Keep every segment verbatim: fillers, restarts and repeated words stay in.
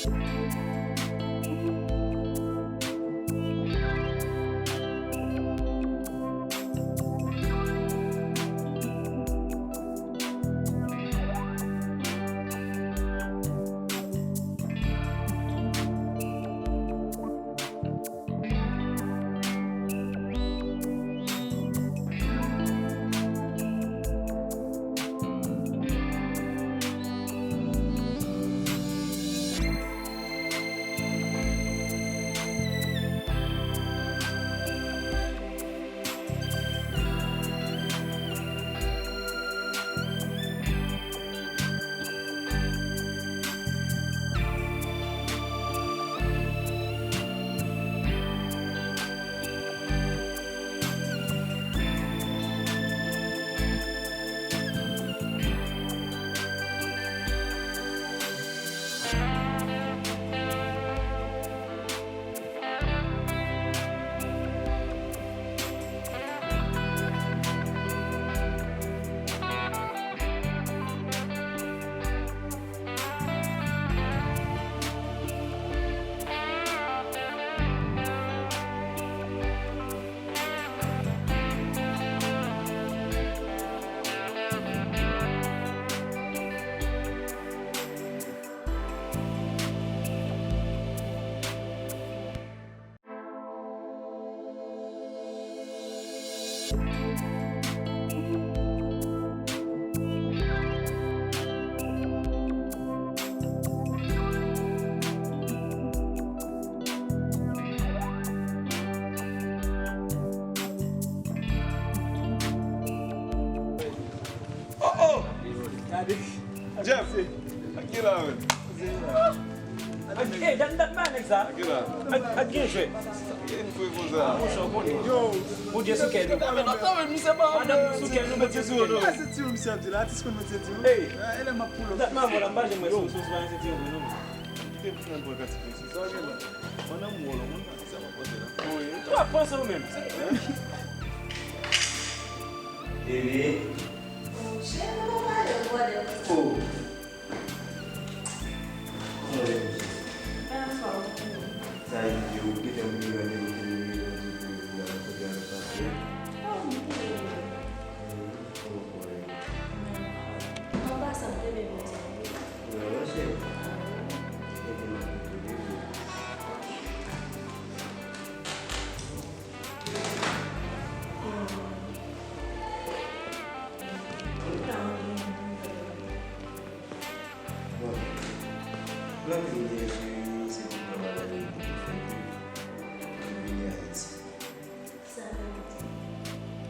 Oh, oh! Jeff! Ak ki la, men? Ak, eh, dat, dat pa nèg sa. Ak ki la? Ak, ak gen jwè. Gen fwe konsa. Monchè, w konnen. Yo. Bondye sou kè nou. Madanm nou sou kè nou, Bondye sou kè nou. Ah, se ti misye ap di la, atis konn mwen se ti. Hey. Ah, e lè m ap pull up. Dat m ap wè la, m pa janm wè sou, sou, sou, se ti, non. Kite m pran, pran kantite, se sa gen la. Pandan m wè w la, moun sa, sa m ap panse la. Wi. Ou ap panse ou menm. Bebe. Oh, cheri, nou pa pale, brother. Oh. Kòman w ye, mesye? Anfòm. Sa vle di ou te fè m vin rande ou te vin rande ou pou la kote avèk pase? Oh, m te vin. Kòman kò w ye? An pasan, m te vin bon sa. Ou wè, monchè? Mete m ak ou tou de jou. Bon, plan ke m genyen sou li, se pou m travay avèk li pou fè ke m vini Ayiti. Sa vle di?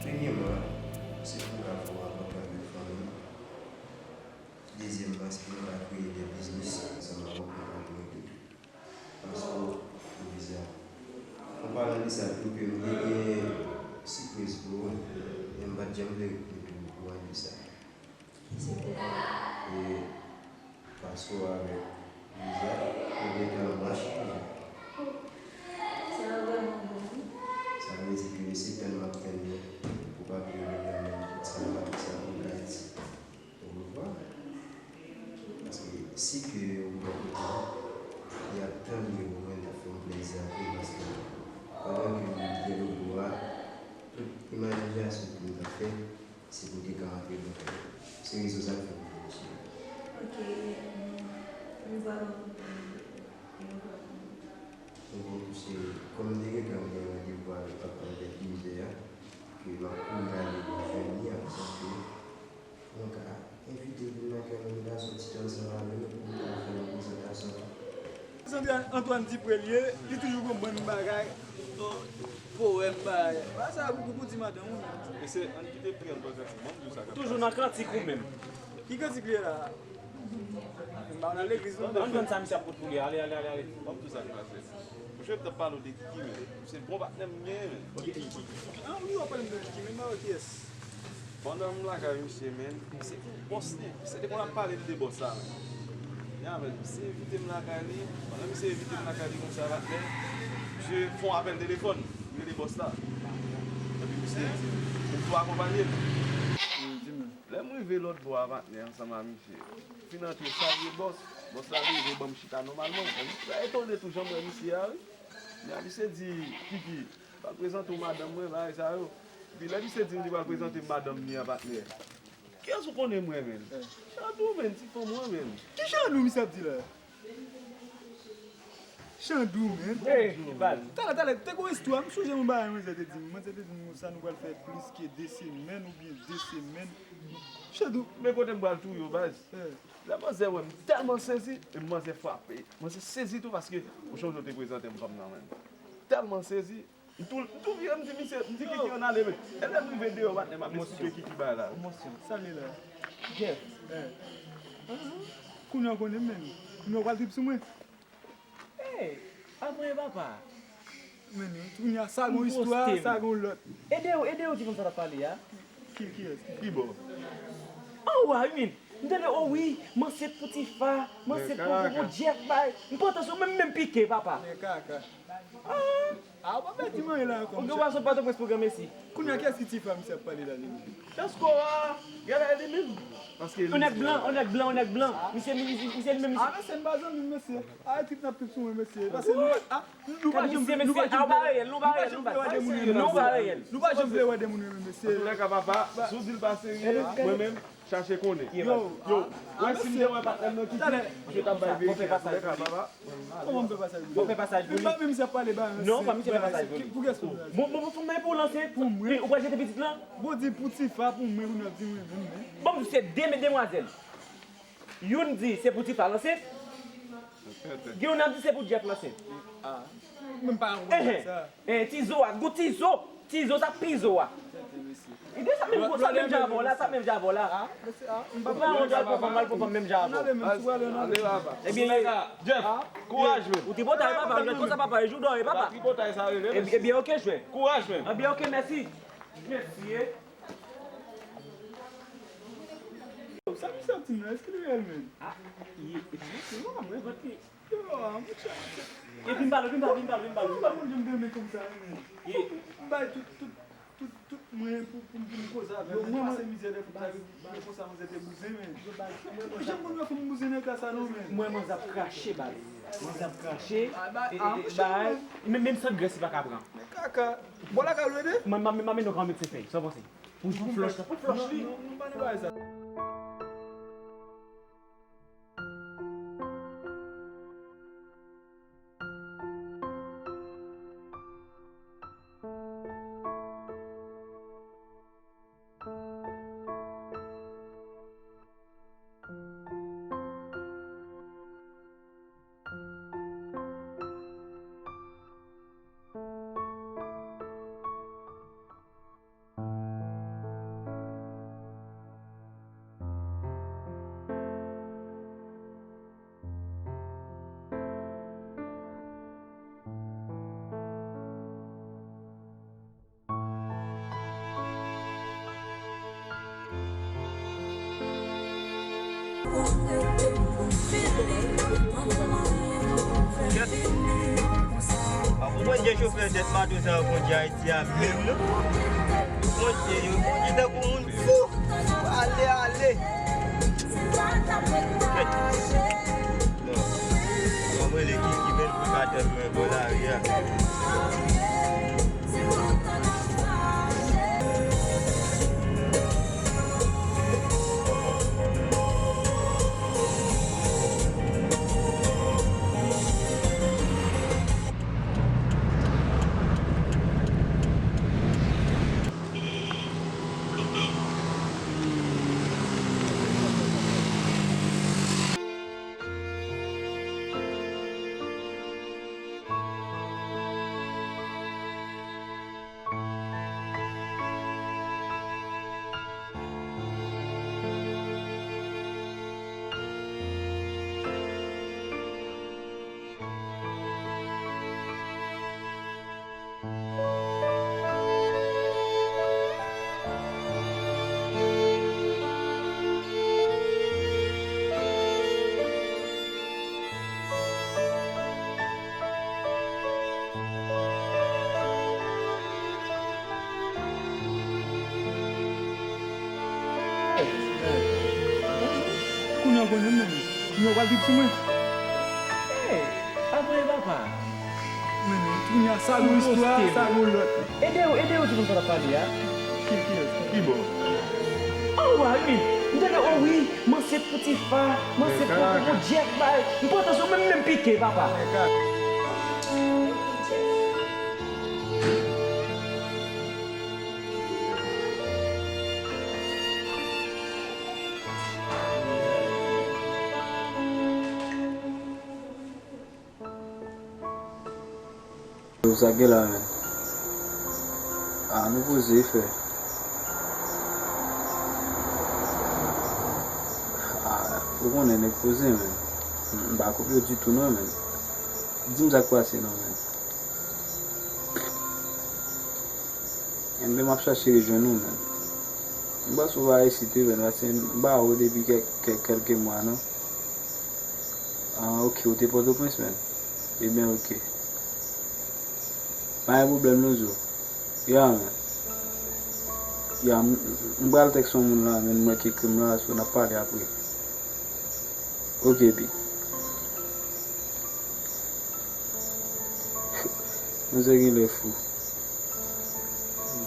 Premyèman, se pou m ka fè w rankontre avèk fanmi m. Dezyèmman, se pou m ka kreye de biznis ansanm avèk yon fanmi mwen tou. Paspò, viza. An palan de sa tou, ke m te gen sipriz pou ou, men m pa t janm vle ou, ou anvi sa. Ki sipriz? E paspò avèk viza, ou gentan an mach toujou. Sa vrèman bon, wi. Sa vle di ke se tann m ap tann li, pou papye yo vin nan men m, tout sa m pa fè sa pou Ayiti. Ou konprann? Paske si ke ou bò kote a, y ap tann yo, mwen t ap fè yon plezi anpil paske pandan ke m te logo a, tout imajinasyon ke m t ap fè, se pou te ka antre nan kay. Se rezon sa k fè m vini sou ou. Ok, m, m vrèman kontan. M vrèman kontan. Donk, se kòm m te gentan gen randevou avèk papa m avèk mizè a, ke m ap kouri ale pou jwenn li, apre sa ke mwen ka envite l vin lakay mwen, nou ka sòti ansanm avè l pou m ka fè yon prezantasyon. Sandra Antoine Dipré l ye, li toujou gon bann bagay, powèm bagay. Pa sa pou, pou di madanm ou menm. Mesye, ann kite pri an ban kantik, ban m di w sa k ap pase. Toujou nan kantik ou menm. Ki kantik li ye la? M pa nan legliz non. Ann tann sa misye ap pot pou li. Ale, ale, ale, ale. Ban m di w sa k ap pase. Monchè, m t ap pale w de Kiki, men. Se bon patnè m genyen, men. Kiki, Kiki. Ah wi, w ap pale m de Kiki, men m pa wè kiyès. Pandan m lakay misye, men, se tout bòs li. Se te konn ap pale de bòs la, men. Li avè l, misye envite m lakay li. Pandan misye envite m lakay li konsa, patnè, misye fè yon apèl telefòn. Li rele bòs la. Epi misye di m, ou pou akonpanye l. Lè m rive lòt bò a, patnè, ansanm a misye. Fin antre, salye bòs. Bòs la rive ban m chita nòmalman. Mwen etone tou jan m wè misye a, wi. Men misye di, Kiki, pral prezante w madanm mwen, bagay sa yo. Epi lè misye di m li pral prezante m madanm li an, patnè. Kiyès ou konnen mwen, menn? Chandou, menn, ti fanm ou an, menn. Ki Chandou misye ap di la? Chandou, menn. Hey, baz. Talè, talè, te gon istwa, m sonje yon bagay manzè te di m. Manzè te di m konsa nou pral fè plis ke de semèn oubyen de semèn. Chandou. Men kote m pral touye w, baz. Eh. Lè manzè wè m tèlman sezi, e manzè frape. Manzè sezi tou paske ou sonje w te prezante m fanm nan, menn. Tèlman sezi, m tou, m tou vire, m di misye, m di Kiki ann ale, men. E lè m rive deyò, patnè, m ap eksplike Kiki bagay la. Emosyon. Sa li la? Jeff. Eh. Kounye a w konnen, menn. Kounye a w pral trip sou mwen. Hey, apre papa. Men kounye a sa gon istwa, sa gon lòt. Ede w, ede w di fanm sa t ap pale a. Ki, kiyès? Ki bò? Anwa, wi, men. M tande, o wi, m ansent pou Tifa, m ansent pou, pou, pou Jeff, bay. M pantan sou menm, menm pike, papa. Men kaka. Ah, ou pa pèdi manyen la ankò. Ou gen pwason Pòtoprens pou granmesi. Kounye a kiyès ki Tifa misye ap pale la, li menm? Dasko a, gade li menm. Paske yon nèg blan, yon nèg blan, yon nèg blan. Misye, misye, misye li menm, misye. Ah, mesye, m pa zanmi m, mesye. Ay, trip n ap trip sou mwen, mesye. Pase nou, ah, nou pa janm, nou pa janm vle wè de moun renmen, mesye. Nou pa janm vle wè de moun renmen, mesye. Antoulèka, papa, si w di l pa serye, mwen menm, chache konnen. Yo, yo, wè si m te wè patnè m nan Kiki, misye t ap bay verite. Antoulèka, papa. Kòman m fè pasaj pou li? Ou fè pasaj pou li? Menm pa menm misye ap pale ba, non, pa misye fè pasaj pou li. Pou kiyès ou fè? Bon, bon, bon, fò m bay pou w lanse. Pou mwen? Ou pral jete pitit lan? Bon, di pou Tifa, pou mwen, pou nou ap di mwen menm, men. Bon, se de demwazèl. Youn di se pou Tifa l ansent. Gen youn ap di se pou Jeff l ansent. Ah. Mwen pa konprann sa. Eh, Tizo a, gou Tizo. Tizo, sa Pizo a. Ide sa menm, sa menm jan avè w la, sa menm jan avè w la. Ou pa wont al pran fanm, al pran fanm menm jan avè w. Ebyen, Jeff, kouraj, men. Ou tripotay, papa, ou jwenn konsa, papa, e jou dòyè, papa. Tripotay sa rele, men. Ebyen, oke, jwè. Kouraj, men. Ebyen, oke, mèsi. Mèsi, eh. Sa misye ap di m la, èske li reyèl menm? Ah, ye, e pa mwen, se mwen, mwen, mwen. Yo, ah, monchè. E vin pale, vin pale, vin pale, vin pale. Mwen pa konn jan m renmen konsa, menm. M bay tout, tout, tout, tout mwen pou, pou, pou m koze avè l. Mwen pase mizè lè fòk sa rive konsa, manzè te bouzen, menm. Mwen janm konn wè fanm bouzen nan ka sa, non, menm. Mwen, manzè ap krache, baz. Manzè ap krache, e, e, e, bay. Menm, menm san grès, li pa ka pran. Men kaka. Bon, la ka rele? Mwen, m ap mennen w ka yon medsen fèy, sa w panse? Pou, pou flòch la, pou flòch li. Non, non, non, pa nan bagay sa. Mwen gen chofè tèt bato sa yo kondye Ayiti a menm non. Kondye yo kondye tankou moun fou. Ale, ale. Kèt. Non. Mwen rele Kiki menm pou ka tann mwen bò lari a. Kounye a w konnen m menm. Kounye a w pral trip sou mwen. Mwen papa. Men, men, kounye a, sa gon istwa, sa gon lòt. Ede yo, ede yo di konsa w ap pale a. Ki, ki, ki bò? Anwa, wi. M tande, o wi, m ansent pou Tifa, m ansent pou, pou, pou Jeff, bay. M pantan sou menm, menm pike, papa. Yo, sa gen la, men. A, nou poze, frè. A, ou konnen nèg poze, men. M pa kont yo ditou non, men. Di m sa k pase non, men. Enben, m ap chache rejwenn ou, men. M panse w pa isit wi, men, paske m pa wè w depi kèk, kèk, kèlke mwa, non. Ah, ok, ou te Pòtoprens, men. Ebyen, ok. Pa gen pwoblèm, non, Zo. Ya, men. Ya, m, m pral tèks yon moun la, men, mwen ki ekri m la, so n ap pale apre. Ok, pi. Manzè genlè fou.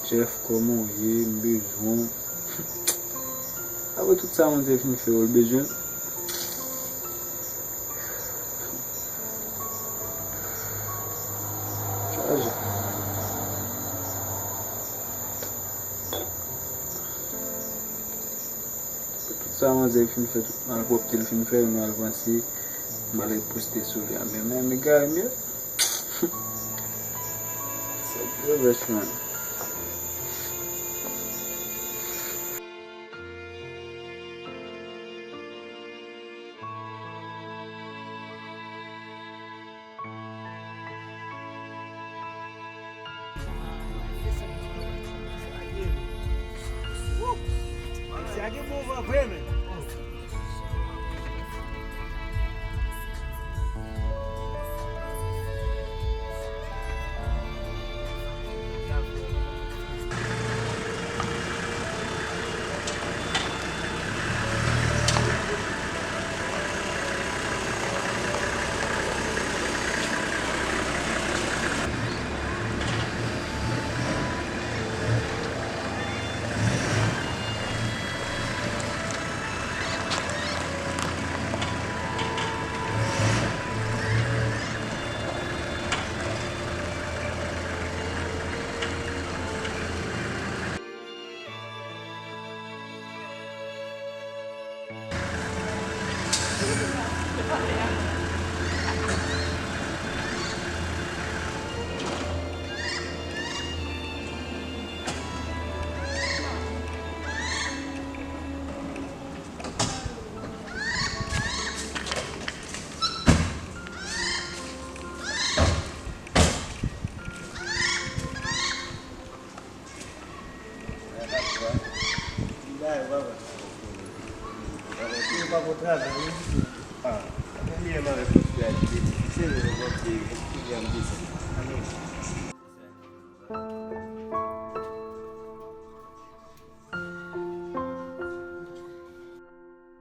Jeff, kòman w ye? M bezwen w. Apre tout sa manzè fin fè w, l bezwen l. Chaje. Apre tout sa manzè fin fè, tout malpwòpte l fin fè, nou al panse, m pral poste sou li a. Men, men, men, gade, men. Sa revèch, man. Sa gen bon van vre, men.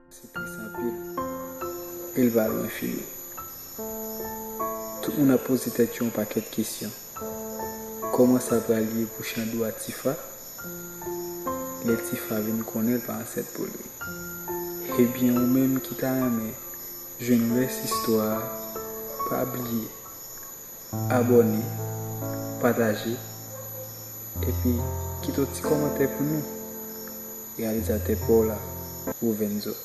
Se tris anpil. E l pa lwen fini. Tout moun ap poze tèt yo yon pakèt kesyon. Kòman sa pral ye pou Chandou a Tifa? Lè Tifa vin konnen l pa ansent pou li. Ebyen, ou menm ki ta renmen jwenn rès istwa a, pa bliye abòne, pataje, epi kite yon ti kòmantè pou nou. Reyalizatè pa w la, Rovenzo.